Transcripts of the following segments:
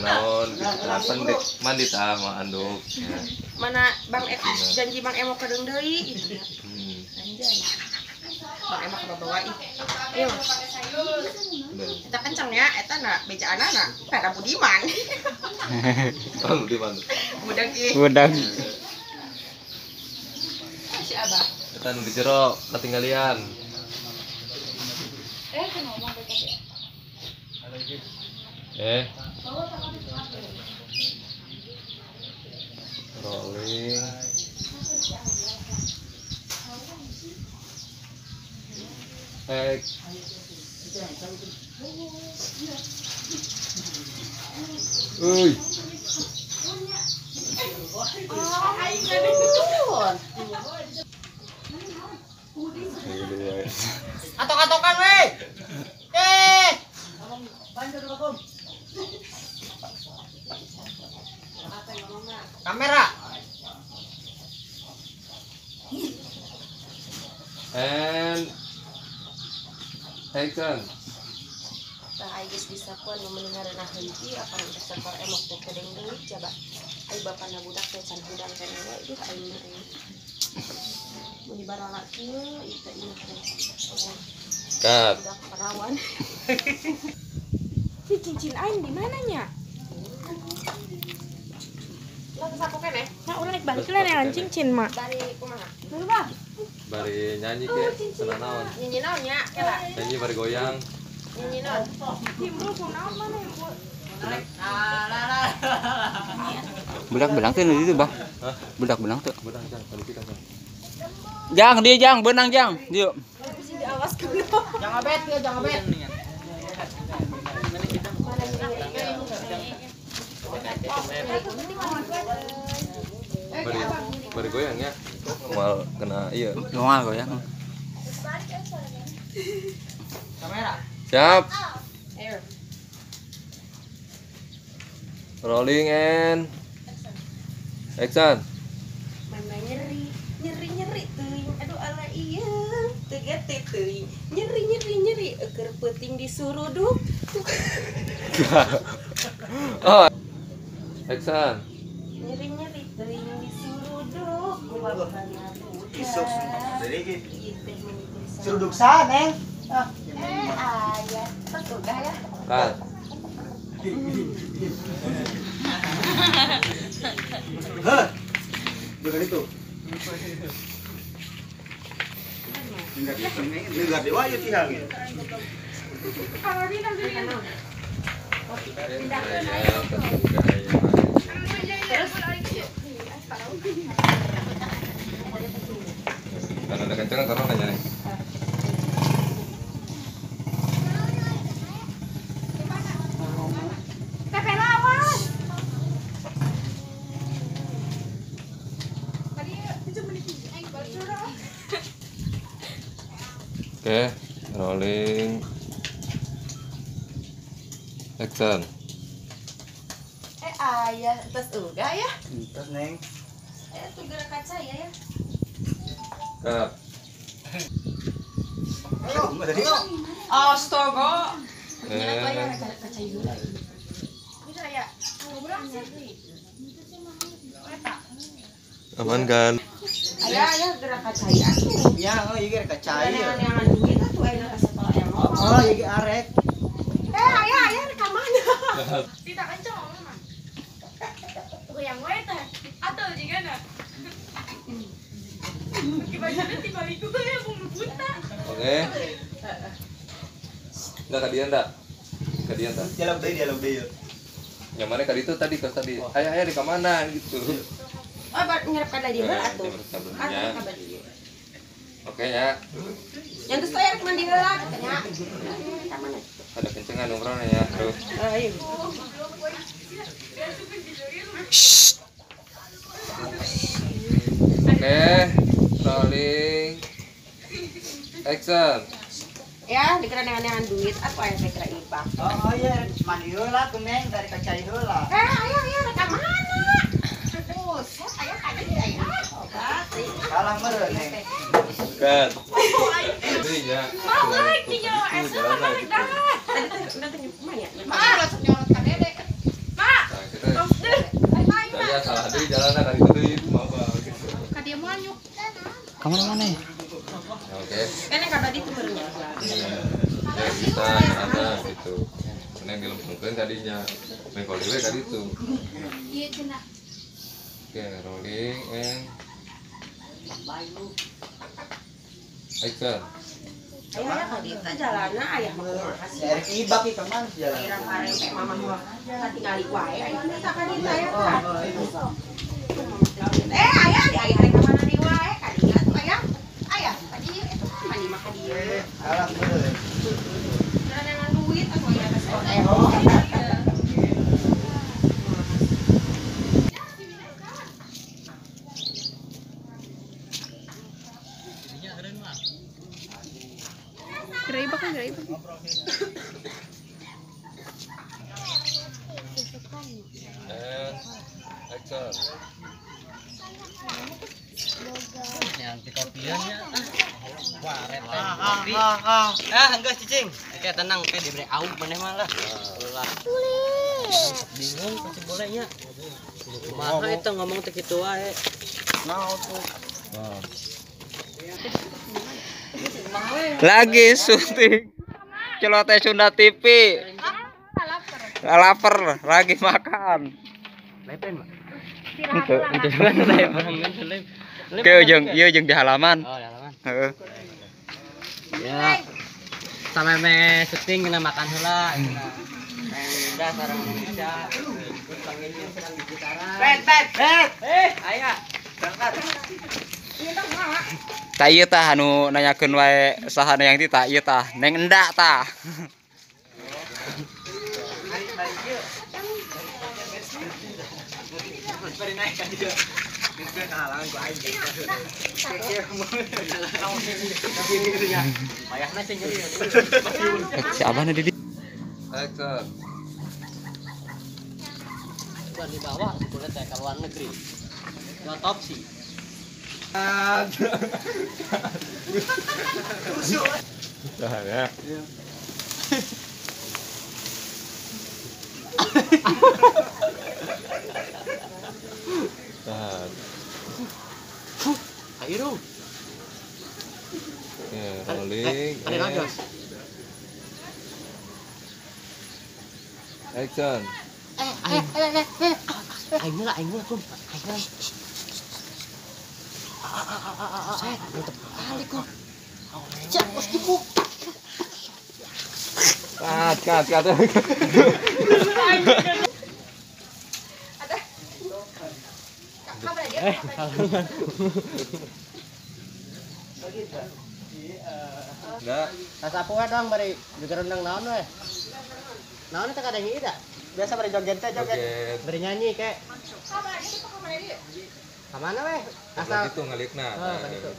Naon gitu mandi tah mah anduk. Mana Bang E janji Bang Emo kedeung deui gitu. Anjay. Bang Emo kabawa ih. Ayo. Eta kenceng ya, eta na bejaanna na kana Budiman. Bang Budiman. Budak ih. Budak. Si Abah. Eta nu di jero ketinggalian. Ngomong tadi. Rolling. Uy. Atok-atokan weh. Kamera. And action. Tah ai geus disakuan nu mending ngareunah heuti apan geus sakor emok teh kedeung deui coba. Ai bapana budak teh can hudang keneh we duh aing mah. Mun dibarala kieu ieu teh ieu teh. Cut. Budak perawan. Si cincin aing di mana nya? Lah sapu keneh. Nah, urang rek balik lah neangan cincin mah. Bari kumaha? Dulu bah. Bari nyanyi ke senang naon. Nyanyi naon nya? Kela. Nyanyi bari goyang. Nyanyi naon? Timbul kunaon mana ibu? Budak benang teh nu ditu, Bah. Hah? Budak benang teh. Benang jang, tadi kita jang. Jang, dia jang, benang jang. Dieu. Bisa diawaskeun. Jangan bet ya, jangan bet. Bari goyang ya. Mal kena iya. Moal goyang. Kamera. Siap. Ayo. Rolling and action. Mana nyeri, nyeri nyeri teuing. Aduh ala ieu, teu gete teuing. Nyeri nyeri nyeri keur peuting disuruduk. Oh. Action. Nyeri nyeri teuing disuruduk. Ku bapana budak. Isuk dari Ieu teh meni suruduk sa, Neng. Ah. Ayah, terus udah ya. Cut. Heh. Dengar itu. Dengar dewa ya tihang ya. Karena ada kencengan karena nanya nih. Oke, rolling. Action. Ayah, terus uga ya? Terus Neng. Tuh gerak kaca ya ya. Cut. Astaga. Kaca ibu lagi. Bisa ya? Aman kan? Ayah, ayah gerak kaca ya. Ya, oh iya gerak kaca ya. Yang duit tuh ayah kasih tau emang. Oh, iya arek. Ayah, ayah ke mana? Tidak kenceng mah. Goyang wae teh. Atau juga na. Pakai bajunya dibalik gue ya bung buta. Oke. Enggak kadian dak? Kadian dak? Dialog deui ya. Yang mana kali itu tadi kos tadi. Ayah ayah di mana gitu. Oh, nyerap kada di heula atuh. Oke ya. Yang terus saya rek mandi heula katanya. Ka mana? Ada kencengan ngobrolnya ya. Terus. Ayo. Oke, rolling. Action. Ya, dikira neangan duit atau ayah saya kira ibak. Oh iya, mandi heula tuh Neng dari kaca heula. Ayah ayah rek ka mana? Buset, ayah tadi ayah. Obat. Kalah meureun Neng. Cut. Iya. Mau lagi nyawa esok dah. Tadi teh mah ya. Mah langsung nyorot ka. Mana mana? Oke. Kan yang kabar itu barunya. Ya bisa ada gitu. Neng dilempungkeun tadinya. Mengkol dewe tadi itu. Iya cenah. Oke, rolling and action. Ayah tadi itu jalanna ayah mah kumaha sih? Erek ibak ieu mah jalan. Ayeuna parente mama mah katingali wae aya teh ka ditu aya tah. Eh ayah di ayah rek ka mana deui wae ka dieu atuh ayah. Ayah tadi eta mandi mah ka dieu. Alah bener. Jalan duit atuh ayah geus And action. Nanti kopiannya. Wah, kopi. Ah, enggak cicing. Oke, tenang, oke diberi auk maneh mah lah. Lah. Bingung pasti bolehnya. Kumaha eta ngomong teh kitu wae. Naon tuh? Lagi syuting Celoteh Sunda TV. Lapar, lagi makan. Lepen, Pak. Itu, Oke, ujung, iya ujung di halaman. Oh, di halaman. Heeh. Ya. Sampe me syuting kena makan heula. Udah sareng bisa. Panggilnya sedang gitaran. Bet, bet, bet. Eh, aya. Berangkat. Tah ieu tah anu nanyakeun wae saha yang ti tah ieu tah. Neng endak tah. Si abah di action. Bukan dibawa sekolah teh ke luar negeri. Otopsi. Dah ya. Tahan. Ayo. Ya, rolling. Ada lagi. Action. Aing lah, aing lah, kum. Aing lah. Set, mantep kali kum. Cek, bos dipuk. Kat, kat, kat. Enggak. Sasapu we dong bari juga rendang naon we. Naon eta kadang ieu da? Biasa bari joget teh joget. Bari nyanyi kek. Ka mana we? Asal itu ngalikna. Oh, gitu.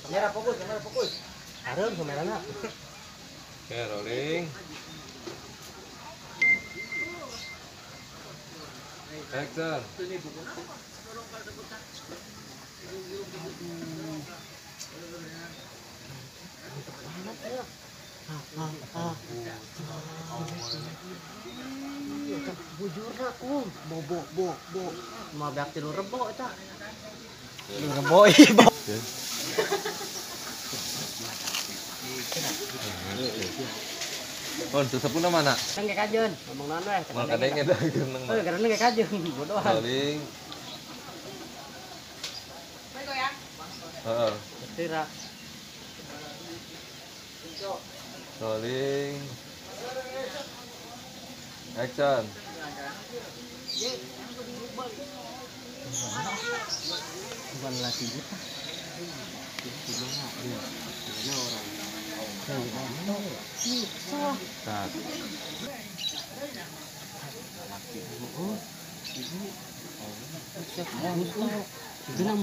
Kamera fokus, kamera fokus. Harum kamerana. Oke, rolling. Action. Bujurna kum, bo bo bo bo. Mabrak tilu rebo eta. Tilu rebo ieu. Oh, sesepuna mana? Kan kayak kajun, ngomong naon we. Mal kadenge da geneng. Oh, karena kayak kajun, bodohan. Rolling. Heeh. Tira. Rolling. Action. Bukan laki buta. Orang.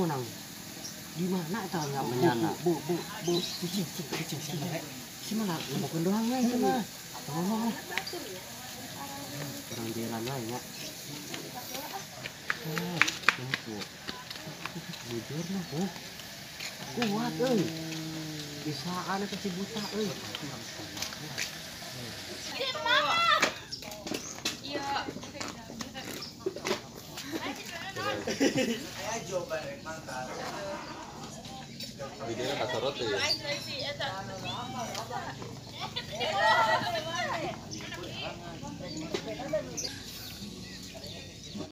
Menang. Di mana tahu nggak menyana? Bu bu bu, cicing cicing cicing. Si malah ngomongin doang lah itu mah. Ngomong lah. Orang jalan lah ya. Bujur mah, bu. Kuat euy. Bisaan eta si buta euy. Iya. Aya jawaban rek mangkat. Bikinnya kasorot ya.